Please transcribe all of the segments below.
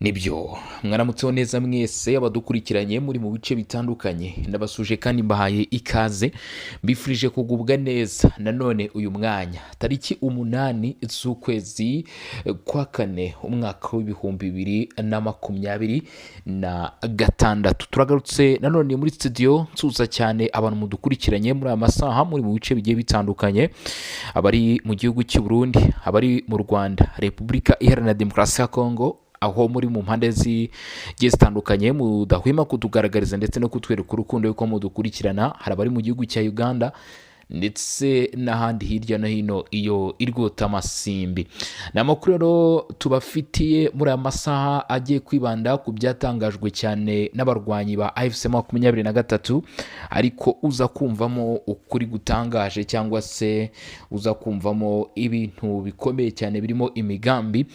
Nibyo, mwaramutseho neza mwese abadukurikiranye muri mu bice bitandukanye. Ndabasuje kandi mbahaye ikaze, mbifurije kugubwa neza. Nanone uyu mwanya, tariki 8 z'ukwezi kwa kane, umwaka w'2026, turagarutse nanone muri studio. Nsuhuza cyane abantu mudukurikiranye muri aya masaha muri mu bice bigiye bitandukanye, abari mu gihugu cy'u Burundi, abari mu Rwanda, Repubulika Iharanira Demokarasi ya Kongo, aho muri mu mpande zigiye zitandukanye mudahwema kutugaragariza ndetse no kutwereka urukundo yuko mudukurikirana. Hari abari mu gihugu cya Uganda ndetse n'ahandi hirya no hino iyo irwota amasimbi. Ni amakuru rero tubafitiye muri aya masaha agiye kwibanda ku byatangajwe cyane n'abarwanyi ba AFC 23, ariko uza kumvamo ukuri gutangaje cyangwa se uza kumvamo ibintu bikomeye cyane birimo imigambi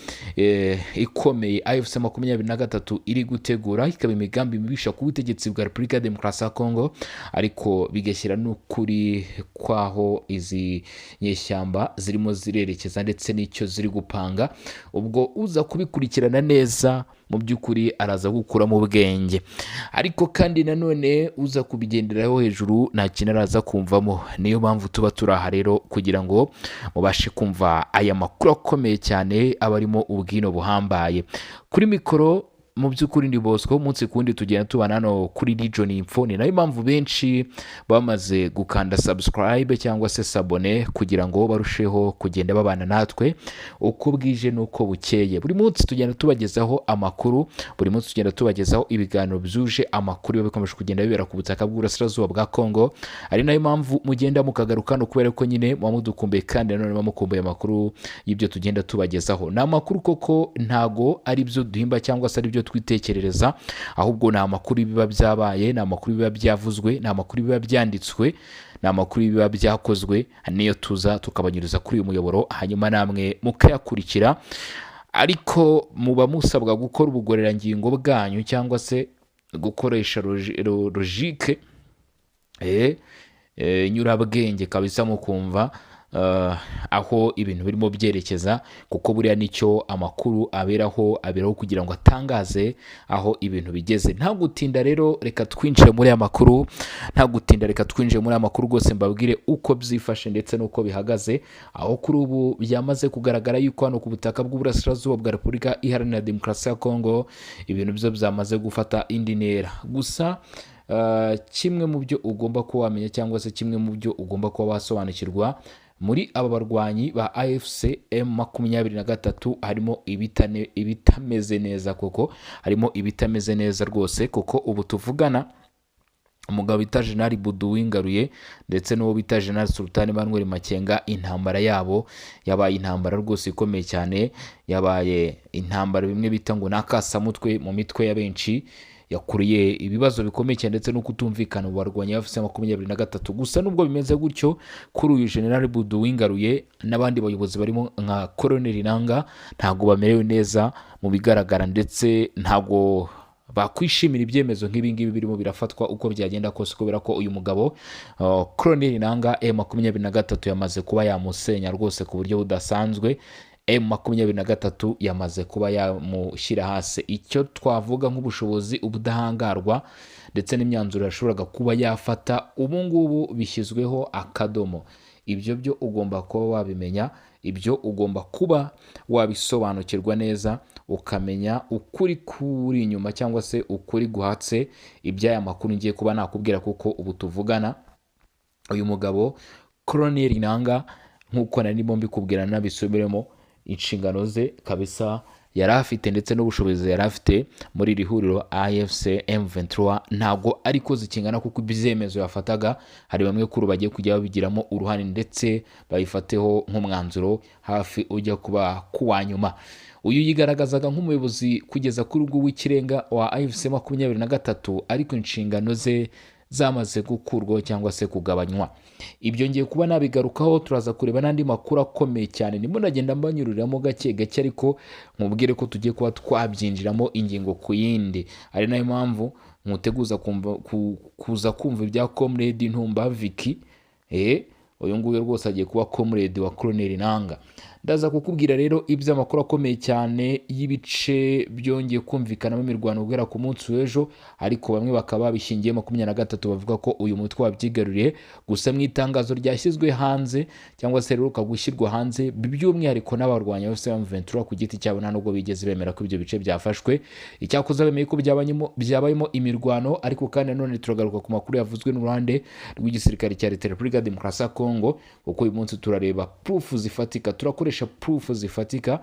ikomeye AFC 23 iri gutegura, ikaba imigambi mibisha ku butegetsi bwa Repubulika ya Demokarasi ya Kongo, ariko bigashyira n'ukuri kwaho izi nyeshyamba zirimo zirerekeza ndetse n'icyo ziri gupanga. Ubwo uza kubikurikirana neza mu by'ukuri araza gukuramo ubwenge, ariko kandi nanone uza kubigenderaho hejuru nta kintu araza kumvamo. Niyo mpamvu tuba turi aha rero kugira ngo mubashe kumva aya makuru akomeye cyane aba arimo ubwino buhambaye. Kuri mikoro mu by'ukuri ni Bosco. Umunsi ku wundi tugenda tubana hano kuri Region Info. Ni nayo mpamvu benshi bamaze gukanda subscribe cyangwa se s'abonner kugira ngo barusheho kugenda babana natwe uko bwije n'uko bukeye. Buri munsi tugenda tubagezaho amakuru, buri munsi tugenda tubagezaho ibiganiro byuje amakuru biba bikomeje kugenda bibera ku butaka bw'uburasirazuba bwa Congo, ari nayo mpamvu mugenda mukagaruka hano, kubera ko nyine muba mudukumbuye kandi nanone muba mukumbuye amakuru y'ibyo tugenda tubagezaho. Ni amakuru koko, ntago ari byo duhimba cyangwa se ari byo twitekerereza, ahubwo ni amakuru biba byabaye, ni amakuru biba byavuzwe, ni amakuru biba byanditswe, ni amakuru biba byakozwe, niyo tuza tukabanyuriza kuri uyu muyoboro, hanyuma namwe mukayakurikira. Ariko muba musabwa gukora ubugororangingo bwanyu cyangwa se gukoresha logique, nyurabwenge kabisa, mukumva aho ibintu birimo byerekeza, kuko buriya nicyo amakuru aberaho, aberaho kugira ngo atangaze aho ibintu bigeze. Nta gutinda rero, reka twinjire muri aya makuru. Nta gutinda, reka twinjire muri aya makuru rwose, mbabwire uko byifashe ndetse n'uko bihagaze, aho kuri ubu byamaze kugaragara yuko hano ku butaka bw'uburasirazuba bwa Repubulika Iharanira Demokarasi ya Kongo ibintu byo byamaze gufata indi ntera. Gusa kimwe mu byo ugomba kuba wamenya cyangwa se kimwe mu byo ugomba kuba wasobanukirwa muri aba barwanyi ba AFC M 23, harimo ibitameze neza koko, harimo ibitameze neza rwose, kuko ubu tuvugana umugabo bita General Budu Wingaruye ndetse n'uwo bita General Sultan Manuel Makenga, intambara yabo yabaye intambara rwose ikomeye cyane, yabaye intambara bimwe bita ngo ni akasamutwe mu mitwe ya benshi, yakuriye ibibazo bikomeye cyane ndetse no kutumvikana mu barwanyi ba AFC 23. Gusa nubwo bimeze gutyo, kuri uyu General Budu Wingaruye n'abandi bayobozi barimo nka Colonel Nanga ntabwo bamerewe neza mu bigaragara, ndetse ntabwo bakwishimira ibyemezo nk'ibi ngibi birimo birafatwa uko byagenda kose, kubera ko uyu mugabo Colonel Nanga, M23 yamaze kuba yamusenya rwose ku buryo budasanzwe. M23 yamaze kuba yamushyira hasi. Icyo twavuga nk'ubushobozi, ubudahangarwa ndetse n'imyanzuro yashoboraga kuba yafata, ubu ngubu bishyizweho akadomo. Ibyo byo ugomba kuba wabimenya, ibyo ugomba kuba wabisobanukirwa neza, ukamenya ukuri kuri inyuma cyangwa se ukuri guhatse iby'aya makuru ngiye kuba nakubwira, kuko ubu tuvugana uyu mugabo Colonel Nanga, nk'uko narimo mbikubwira nabisubiremo, inshingano ze kabisa yari afite ndetse n'ubushobozi yari afite muri iri huriro AFC M23 ntabwo ariko zikingana, kuko ibyemezo yafataga hari bamwe kuri bagiye kujya babigiramo uruhare ndetse babifateho nk'umwanzuro hafi ujya kuba kuwa nyuma. Uyu yigaragazaga nk'umuyobozi kugeza kuri ubwo w'ikirenga wa AFC 23, ariko inshingano ze zamaze gukurwaho cyangwa se kugabanywa. Ibyo ngiye kuba nabigarukaho, turaza kureba n'andi makuru akomeye cyane, ndimo nagenda mbanyuriramo gake gake, ariko nkubwire ko tugiye kuba twabyinjiramo ingingo ku yindi, ari nayo mpamvu nkuteguza kuza kumva ibya Comrade Ntumba Vicky. Uyu nguyu rwose agiye kuba comrade wa Colonel Nanga. Ndaza kukubwira rero iby'amakuru akomeye cyane y'ibice byongeye kumvikanamo imirwano guhera ku munsi w'ejo, ariko bamwe bakaba babishingiye 23, bavuga ko uyu mutwe wabyigaruriye. Gusa mu itangazo ryashyizwe hanze cyangwa se riheruka gushyirwa hanze, by'umwihariko n'abarwanya bose M23 ku giti cyabo, nta nubwo bigeze bemera ko ibyo bice byafashwe. Icyakoze bemeye ko byabayemo imirwano. Ariko kandi nanone turagaruka ku makuru yavuzwe n'uruhande rw'igisirikare cya Leta ya Repubulika ya Demokarasi ya Kongo, kuko uyu munsi turareba proof zifatika, turakoresha proof zifatika.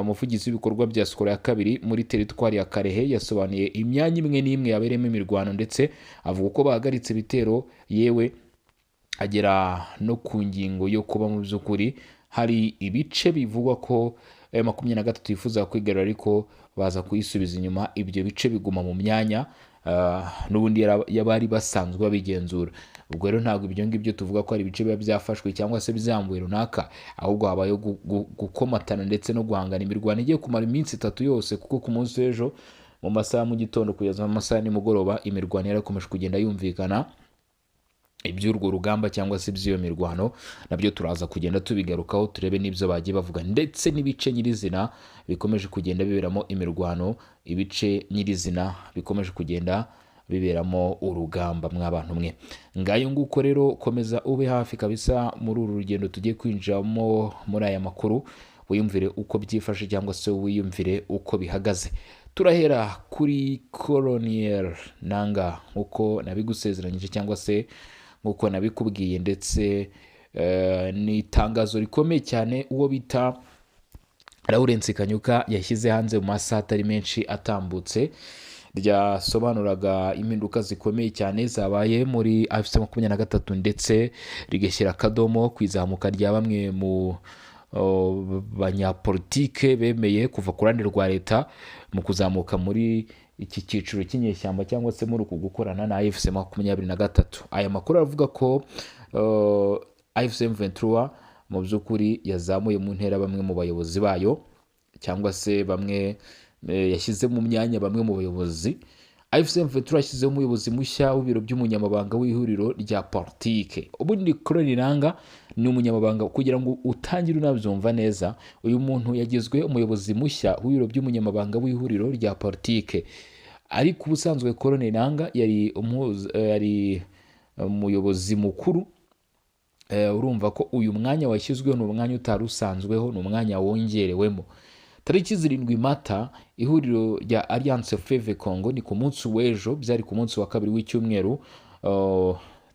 Umuvugizi w'ibikorwa bya Sokola ya kabiri muri teritwari ya Kalehe yasobanuye imyanya imwe n'imwe yabereyemo imirwano, ndetse avuga ko bahagaritse ibitero, yewe agera no ku ngingo yo kuba mu by'ukuri hari ibice bivugwa ko 23 yifuza kwigarura, ariko baza kuyisubiza inyuma, ibyo bice biguma mu myanya n'ubundi y'abari basanzwe babigenzura. Ubwo rero ntabwo ibyo ngibyo tuvuga ko hari ibice biba byafashwe cyangwa se byambuwe runaka, ahubwo habayeho gukomatana ndetse no guhangana, imirwano igiye kumara iminsi 3 yose, kuko ku munsi w'ejo mu masaha mu gitondo kugeza mu masaha ya nimugoroba imirwano yarakomeje kugenda yumvikana. Iby'urwo rugamba cyangwa se iby'iyo mirwano nabyo turaza kugenda tubigarukaho, turebe n'ibyo bagiye bavuga, ndetse n'ibice nyirizina bikomeje kugenda biberamo imirwano, ibice nyirizina bikomeje kugenda biberamo urugamba. Mw'abantu mwe, ngayo nguko rero, komeza ube hafi kabisa muri uru rugendo tugiye kwinjiramo muri aya makuru, wiyumvire uko byifashe cyangwa se wiyumvire uko bihagaze. Turahera kuri Colonel Nanga nkuko nabigusezeranyije cyangwa se nkuko nabikubwiye, ndetse ni itangazo rikomeye cyane uwo bita Lawrence Kanyuka yashyize hanze mu masaha atari menshi atambutse, ryasobanuraga impinduka zikomeye cyane zabaye muri AFC 23, ndetse rigashyira akadomo ku izamuka rya bamwe mu banyapolitike bemeye kuva ku ruhande rwa leta mu kuzamuka muri iki cyiciro cy'inyeshyamba cyangwa se muri uku gukorana na AFC 23. Aya makuru aravuga ko AFC M23 mu by'ukuri yazamuye mu ntera bamwe mu bayobozi bayo, cyangwa se bamwe yashyize mu myanya bamwe mu bayobozi. AFC M23 yashyizeho umuyobozi mushya w'ibiro by'umunyamabanga w'ihuriro rya politike. Ubundi Colonel Nanga ni umunyamabanga. Kugira ngo utangire unabyumva neza, uyu muntu yagizwe umuyobozi mushya w'ibiro by'umunyamabanga w'ihuriro rya politike, ariko ubusanzwe Colonel Nanga yari umuyobozi mukuru. Urumva ko uyu mwanya washyizweho ni umwanya utari usanzweho, ni umwanya wongerewemo. Tariki 7 Mata, ihuriro rya Alliance Fleuve Congo, ni ku munsi w'ejo, byari ku munsi wa kabiri w'icyumweru,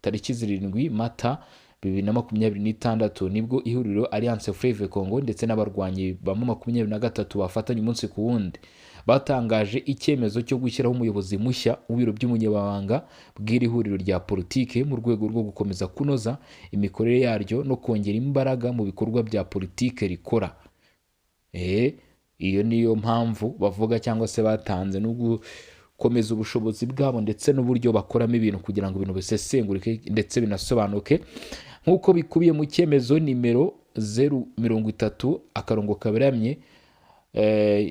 tariki 7 Mata 2026, nibwo ihuriro Alliance Fleuve Congo ndetse n'abarwanyi ba 23 bafatanye umunsi ku wundi batangaje icyemezo cyo gushyiraho umuyobozi mushya w'ibiro by'umunyamabanga bw'iri huriro rya politike, mu rwego rwo gukomeza kunoza imikorere yaryo no kongera imbaraga mu bikorwa bya politike rikora. Iyo niyo mpamvu bavuga cyangwa se batanze no gukomeza ubushobozi bwabo ndetse n'uburyo bakoramo ibintu kugira ngo ibintu bisesengurike ndetse binasobanuke, nk'uko bikubiye mu cyemezo nimero 030 akarongo kaberamye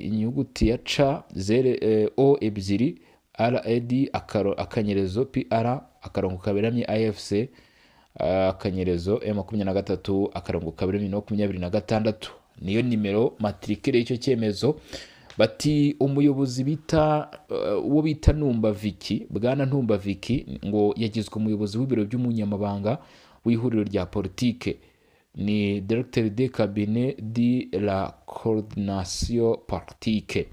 inyuguti ya C zere O 2 RAD akanyerezo PR akarongo kaberamye AFC akanyerezo M 23 akarongo kaberamye 26, niyo nimero matricule y'icyo cyemezo. Bati umuyobozi bita uwo bita Ntumba Viki, bwana Ntumba Viki, ngo yagizwe umuyobozi w'ibiro by'umunyamabanga w'ihuriro rya politike, ni directeur de cabinet de la coordination politique.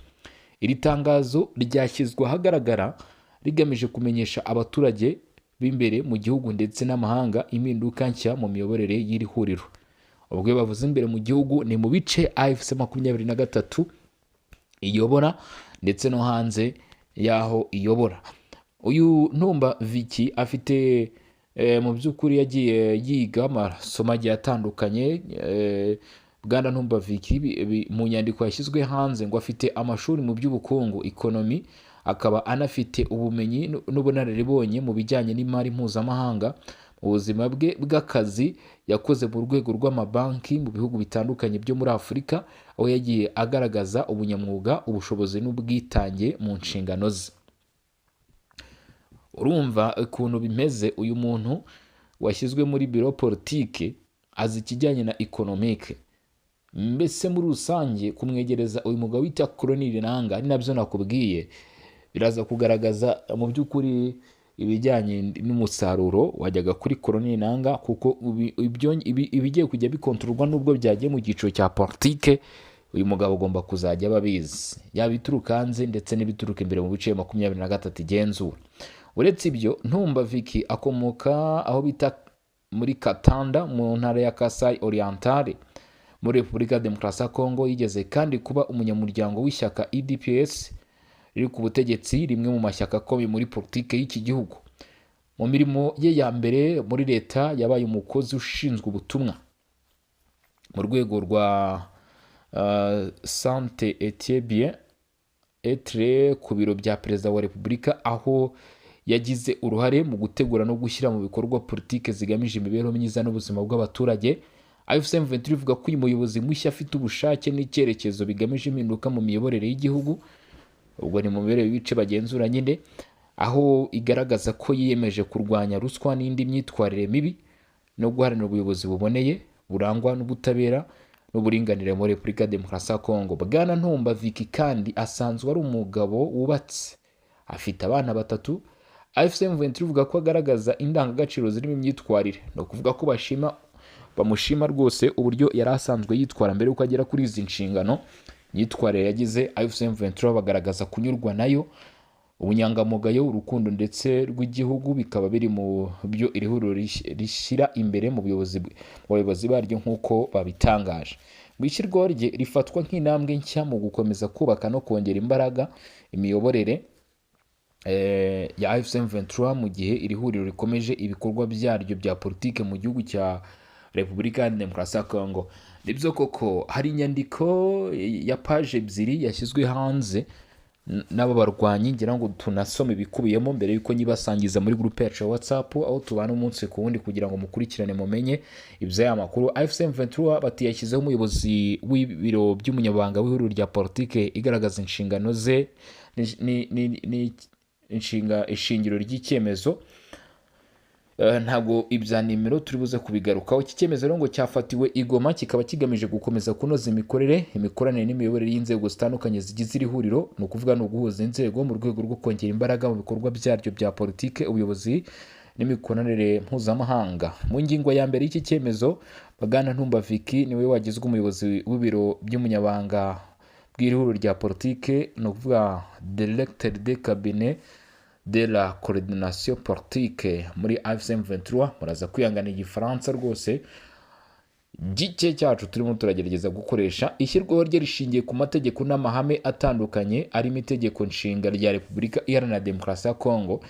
Iri tangazo ryashyizwe ahagaragara rigamije kumenyesha abaturage b'imbere mu gihugu ndetse n'amahanga impinduka nshya mu miyoborere y'iri huriro. Ubwo iyo bavuze imbere mu gihugu ni mu bice AFC 23 iyobora ndetse no hanze y'aho iyobora. Uyu Ntumba Viki afite mu by'ukuri yagiye yiga amasomo agiye atandukanye. Bwana Ntumba Viki mu nyandiko yashyizwe hanze ngo afite amashuri mu by'ubukungu, économie, akaba anafite ubumenyi n'ubunararibonye mu bijyanye n'imari mpuzamahanga. Mu buzima bwe bw'akazi yakoze mu rwego rw'amabanki mu bihugu bitandukanye byo muri Afurika, aho yagiye agaragaza ubunyamwuga, ubushobozi n'ubwitange mu nshingano ze. Urumva ukuntu bimeze, uyu muntu washyizwe muri biro politike azi ikijyanye na économique. Mbese muri rusange kumwegereza uyu mugabo wita Corneille Nangaa, ari nabyo nakubwiye, biraza kugaragaza mu by'ukuri ibijyanye n'umusaruro wajyaga kuri Corneille Nangaa, kuko ibigiye kujya bikontororwa nubwo byagiye mu cyiciro cya politike, uyu mugabo agomba kuzajya aba abizi, yaba ibituruka hanze ndetse n'ibituruka imbere mu bice 23 igenzura. Uretse ibyo, Ntumba Vicky akomoka aho bita muri Katanda mu ntara ya Kasai Orientale muri Repubulika ya Demokarasi ya Kongo. Yigeze kandi kuba umunyamuryango w'ishyaka UDPS riri ku butegetsi, rimwe mu mashyaka akomeye muri politike y'iki gihugu. Mu mirimo ye ya mbere muri leta yabaye umukozi ushinzwe ubutumwa mu rwego rwa Santé et Bien-être ku biro bya Perezida wa Repubulika, aho yagize uruhare mu gutegura no gushyira mu bikorwa politike zigamije imibereho myiza n'ubuzima bw'abaturage. AFC M23 ivuga ko uyu muyobozi mushya afite ubushake n'icyerekezo bigamije impinduka mu miyoborere y'igihugu, ubwo ni mu mibereho y'ibice bagenzura nyine, aho igaragaza ko yiyemeje kurwanya ruswa n'indi myitwarire mibi no guharanira ubuyobozi buboneye burangwa n'ubutabera n'uburinganire muri Repubulika ya Demokarasi ya Kongo. Bwana Ntumba Vicky kandi asanzwe ari umugabo wubatse, afite abana batatu. AFC M23 ivuga ko agaragaza indangagaciro zirimo imyitwarire, ni ukuvuga ko bashima, bamushima rwose uburyo yari asanzwe yitwara mbere yuko agera kuri izi nshingano. Imyitwarire yagize, AFC M23 bagaragaza kunyurwa nayo, ubunyangamugayo, urukundo ndetse rw'igihugu bikaba biri mu byo iri huriro rishyira imbere mu bayobozi baryo, nk'uko babitangaje. Ngo ishyirwaho rye rifatwa nk'intambwe nshya mu gukomeza kubaka no kongera imbaraga imiyoborere ya AFC M23, mu gihe iri huriro rikomeje ibikorwa byaryo bya politike mu gihugu cya Repubulika ya Demokarasi ya Kongo. Nibyo koko hari inyandiko ya paje 2 yashyizwe hanze n'aba barwanyi, ngira ngo tunasome ibikubiyemo mbere yuko nyibasangiza muri groupe yacu ya WhatsApp, aho tubana umunsi ku wundi kugira ngo mukurikirane, mumenye iby'aya makuru. AFC M23 bati yashyizeho umuyobozi w'ibiro by'umunyamabanga w'ihuriro rya politike igaragaza inshingano ze ni inshinga ishingiro ry'icyemezo. Ntabwo ibya nimero turi buze kubigarukaho. Iki cyemezo rero ngo cyafatiwe i Goma, kikaba kigamije gukomeza kunoza imikorere, imikoranire n'imiyoborere y'inzego zitandukanye zigize iri huriro, ni ukuvuga ni uguhuza inzego mu rwego rwo kongera imbaraga mu bikorwa byaryo bya politike, ubuyobozi n'imikoranire mpuzamahanga. Mu ngingo ya mbere y'iki cyemezo, Bwana Ntumba Vicky niwe wagizwe umuyobozi w'ibiro by'umunyabanga bw'iri huriro rya politike, ni ukuvuga directeur de cabinet de la coordination politique muri AFC M23. Muraza kwihangana igifaransa rwose gike cyacu turimo turagerageza gukoresha. Ishyirwaho rye rishingiye ku mategeko n'amahame atandukanye, arimo itegeko nshinga rya Repubulika Iharanira Demokarasi ya Kongo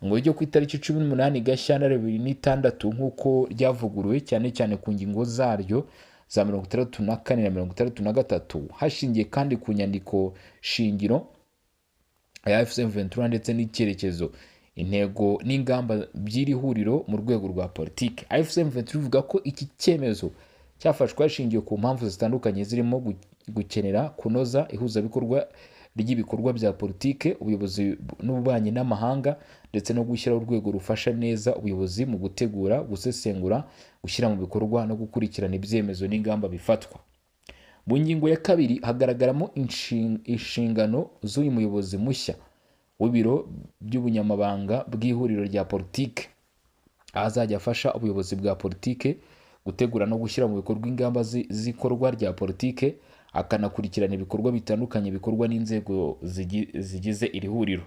ngo ryo ku itariki 18 Gashyantare 2006 nk'uko ryavuguruwe, cyane cyane ku ngingo zaryo za 64 na 63, hashingiye kandi ku nyandiko shingiro ya AFC M23 ndetse n'icyerekezo, intego n'ingamba by'iri huriro mu rwego rwa politiki. AFC M23 ivuga ko iki cyemezo cyafashwe hashingiwe ku mpamvu zitandukanye zirimo gukenera kunoza ihuzabikorwa ry'ibikorwa bya politike, ubuyobozi n'ububanyi n'amahanga, ndetse no gushyiraho urwego rufasha neza ubuyobozi mu gutegura, gusesengura, gushyira mu bikorwa no gukurikirana ibyemezo n'ingamba bifatwa. Mu ngingo ya kabiri hagaragaramo inshingano z'uyu muyobozi mushya w'ibiro by'ubunyamabanga bw'ihuriro rya politike, aho azajya afasha ubuyobozi bwa politike gutegura no gushyira mu bikorwa ingamba z'ikorwa rya politike, akanakurikirana ibikorwa bitandukanye bikorwa n'inzego zigize iri huriro.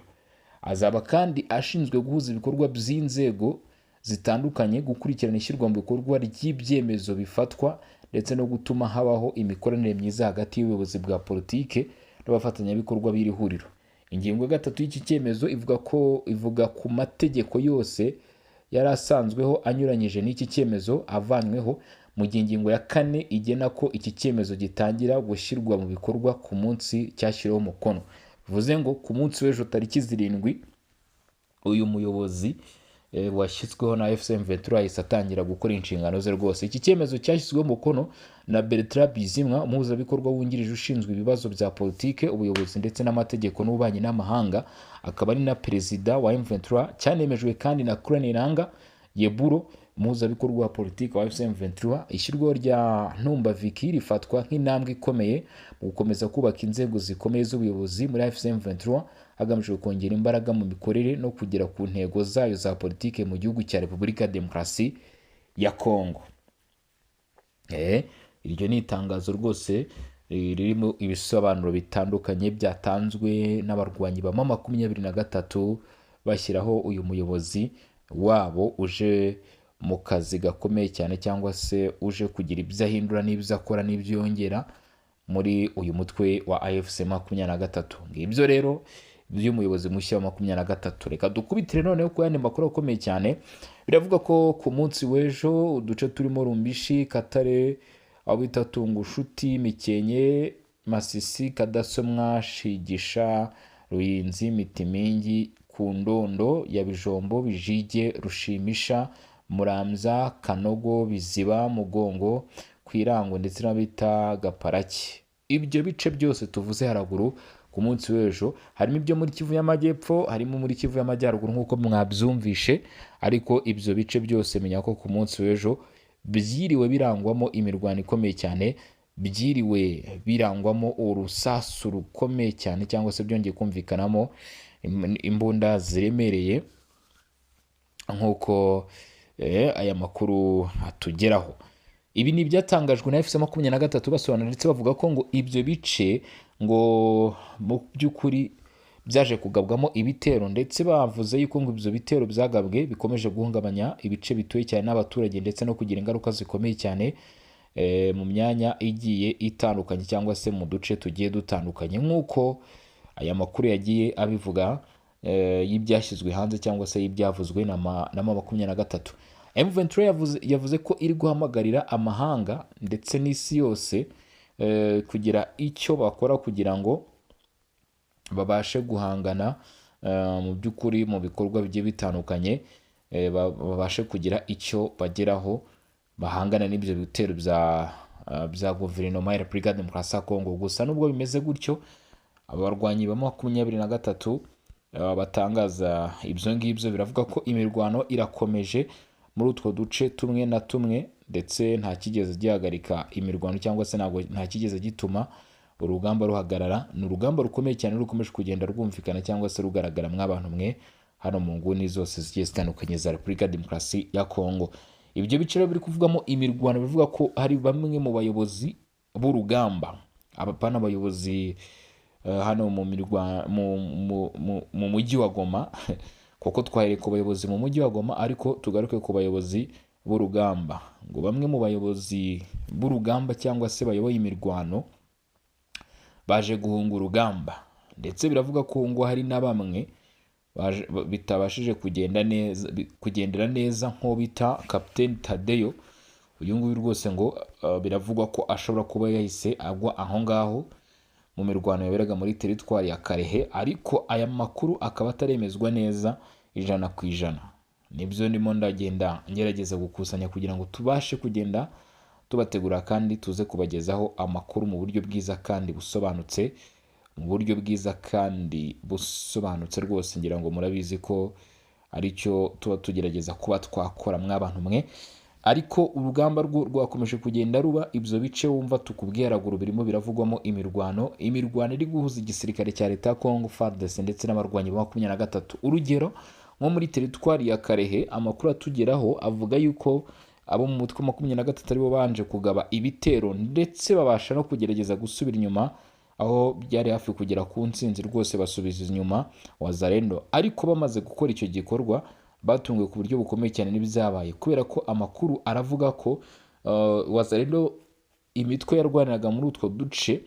Azaba kandi ashinzwe guhuza ibikorwa by'inzego zitandukanye, gukurikirana ishyirwa mu bikorwa ry'ibyemezo bifatwa, ndetse no gutuma habaho imikoranire myiza hagati y'ubuyobozi bwa politike n'abafatanyabikorwa b'iri huriro. Ingingo ya gatatu y'iki cyemezo ivuga ku mategeko yose yari asanzweho anyuranyije n'iki cyemezo avanyweho, mu gihe ingingo ya kane igena ko iki cyemezo gitangira gushyirwa mu bikorwa ku munsi cyashyiriweho umukono. Bivuze ngo ku munsi w'ejo tariki 7, uyu muyobozi washyizweho na AFC M23 yahise atangira gukora inshingano ze rwose. Iki cyemezo cyashyizweho umukono na Bertrand Bizimwa, umuhuzabikorwa wungirije ushinzwe ibibazo bya politike, ubuyobozi ndetse n'amategeko n'ububanyi n'amahanga, akaba ari na perezida wa M23. Cyanemejwe kandi na Corneille Nangaa Yeburo. Umuhuzabikorwa wa politiki wa AFC M23. Ishyirwaho rya Ntumba Vicky rifatwa nk'intambwe ikomeye mu gukomeza kubaka inzego zikomeye z'ubuyobozi muri AFC M23, hagamijwe kongera imbaraga mu mikorere no kugera ku ntego zayo za politiki mu gihugu cya Repubulika ya Demokarasi ya Kongo. Iryo ni itangazo rwose ririmo ibisobanuro bitandukanye byatanzwe n'abarwanyi ba M23, bashyiraho uyu muyobozi wabo uje mu kazi gakomeye cyane, cyangwa se uje kugira ibyo ahindura n'ibyo akora n'ibyo yongera muri uyu mutwe wa AFC 23. Ngibyo rero by'umuyobozi mushya wa 23. Reka dukubitire noneho ku yandi makuru akomeye cyane. Biravuga ko ku munsi w'ejo uduce turimo Rumbishi, Katare, aho bita Tungushuti, Mikenke, Masisi, Kadasomwa, Shigisha, Ruyinzi, Mitimingi, ku Ndondo ya Bijombo, Bijige, Rushimisha, Muramza, Kanogo, Biziba, Mugongo, Kwirango ndetse n'abita Gaparaki. Ibyo bice byose tuvuze haraguru, ku munsi w'ejo harimo ibyo muri Kivu y'Amajyepfo, harimo muri Kivu y'Amajyaruguru nk'uko mwabyumvishe, ariko ibyo bice byose menya ko ku munsi w'ejo byiriwe birangwamo imirwano ikomeye cyane, byiriwe birangwamo urusasu rukomeye cyane, cyangwa se byongeye kumvikanamo imbunda ziremereye nk'uko aya makuru atugeraho. Ibi ni ibyatangajwe na AFC 23, basobanura ndetse bavuga ko ngo ibyo bice ngo mu by'ukuri byaje kugabwamo ibitero, ndetse bavuze yuko ngo ibyo bitero byagabwe bikomeje guhungabanya ibice bituye cyane n'abaturage, ndetse no kugira ingaruka zikomeye cyane mu myanya igiye itandukanye cyangwa se mu duce tugiye dutandukanye, nk'uko aya makuru yagiye abivuga y'ibyashyizwe hanze cyangwa se y'ibyavuzwe na 23. M23 yavuze ko iri guhamagarira amahanga ndetse n'isi yose kugira icyo bakora kugira ngo babashe guhangana mu by'ukuri mu bikorwa bigiye bitandukanye, babashe kugira icyo bageraho bahangana n'ibyo bitero bya guverinoma ya Repubulika ya Demokarasi ya Kongo. Gusa nubwo bimeze gutyo, abarwanyi ba 23 batangaza ibyo ngibyo, biravuga ko imirwano irakomeje muri utwo duce tumwe na tumwe, ndetse nta kigeze gihagarika imirwano cyangwa se ntabwo nta kigeze gituma urugamba ruhagarara. Ni urugamba rukomeye cyane rukomeje kugenda rwumvikana cyangwa se rugaragara mw'abantu mwe hano mu nguni zose zigiye zitandukanye za Repubulika ya Demokarasi ya Kongo. Ibyo bice rero biri kuvugamo imirwano, bivuga ko hari bamwe mu bayobozi b'urugamba, abapana abayobozi hano mu mirwa mu mujyi wa Goma, kuko twahereye ku bayobozi mu mujyi wa Goma, ariko tugaruke ku bayobozi b'urugamba. Ngo bamwe mu bayobozi b'urugamba cyangwa se bayoboye imirwano baje guhunga urugamba, ndetse biravuga ko ngo hari na bamwe bitabashije kugenda neza, kugendera neza, nk'uwo bita Captain Tadeyo. Uyu nguyu rwose ngo biravugwa ko ashobora kuba yahise agwa aho ngaho mu mirwano yaberaga muri teritwari ya Karehe, ariko aya makuru akaba ataremezwa neza 100%. Nibyo ndimo ndagenda ngerageza gukusanya kugira ngo tubashe kugenda tubategura kandi tuze kubagezaho amakuru mu buryo bwiza kandi busobanutse, mu buryo bwiza kandi busobanutse rwose. Ngira ngo murabizi ko aricyo tuba tugerageza kuba twakora mw'abantu mwe. Ariko urugamba rwo rwakomeje kugenda ruba. Ibyo bice wumva tukubwiye haraguru birimo biravugwamo imirwano, imirwano iri guhuza igisirikare cya leta ya Congo FARDC ndetse n'abarwanyi ba 23. Urugero nko muri teritwari ya Karehe, amakuru atugeraho avuga yuko abo mu mutwe 23 aribo banje kugaba ibitero, ndetse babasha no kugerageza gusubira inyuma aho byari hafi kugera ku ntsinzi rwose, basubiza inyuma Wazalendo. Ariko bamaze gukora icyo gikorwa batunguwe ku buryo bukomeye cyane n'ibyabaye, kubera ko amakuru aravuga ko Wazalendo, imitwe yarwaniraga muri utwo duce,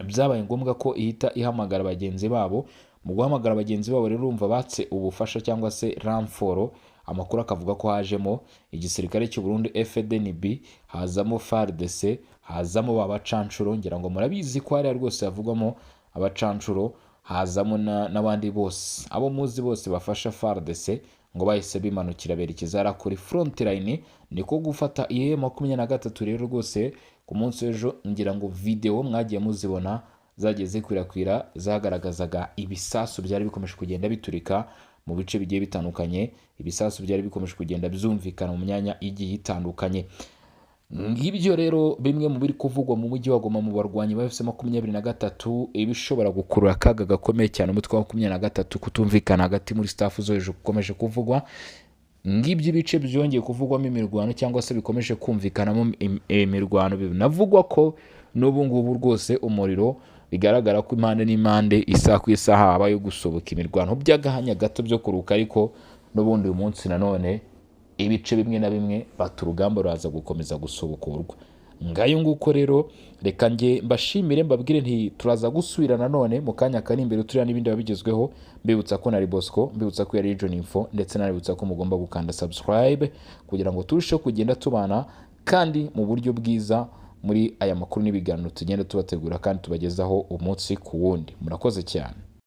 byabaye ngombwa ko ihita ihamagara bagenzi babo. Mu guhamagara bagenzi babo rero, urumva batse ubufasha cyangwa se renfort. Amakuru akavuga ko hajemo igisirikare cy'u Burundi FDNB, hazamo FARDC, hazamo ba bacancuro. Ngira ngo murabizi ko hariya rwose havugwamo abacancuro, hazamo n'abandi bose abo muzi bose bafasha FARDC. Ngo bahise bimanukira berekeza hariya kuri front line, niko gufata iye 23. Rero rwose ku munsi w'ejo ngira ngo video mwagiye muzibona zagiye zikwirakwira, zagaragazaga ibisasu byari bikomeje kugenda biturika. Mu bice bigiye bitandukanye ibisasu byari bikomeje kugenda byumvikana mu myanya igiye itandukanye. Ngibyo rero bimwe mu biri kuvugwa mu mujyi wa Goma mu barwanyi ba AFC 23, ibishobora gukurura akaga gakomeye cyane umutwe wa 23, kutumvikana hagati muri staff zo hejuru gukomeje kuvugwa. Ngibyo ibice byongeye kuvugwamo imirwano cyangwa se bikomeje kumvikanamo imirwano. Binavugwa ko n'ubu ngubu rwose umuriro bigaragara ko impande n'impande, isaha ku isaha, habayo gusohoka imirwano by'agahanya gato byo kuruka, ariko n'ubundi uyu munsi nanone ibice bimwe na bimwe bata urugamba ruraza gukomeza gusubukurwa. Ngayo nguko rero, reka njye mbashimire, mbabwire nti turaza gusubira nanone mu kanya kari imbere turiya n'ibindi biba bigezweho. Mbibutsa ko nari Bosco, mbibutsa ko yari Region Info, ndetse nanibutsa ko mugomba gukanda subscribe kugira ngo turusheho kugenda tubana kandi mu buryo bwiza muri aya makuru n'ibiganiro tugenda tubategura kandi tubagezaho umunsi ku wundi. Murakoze cyane.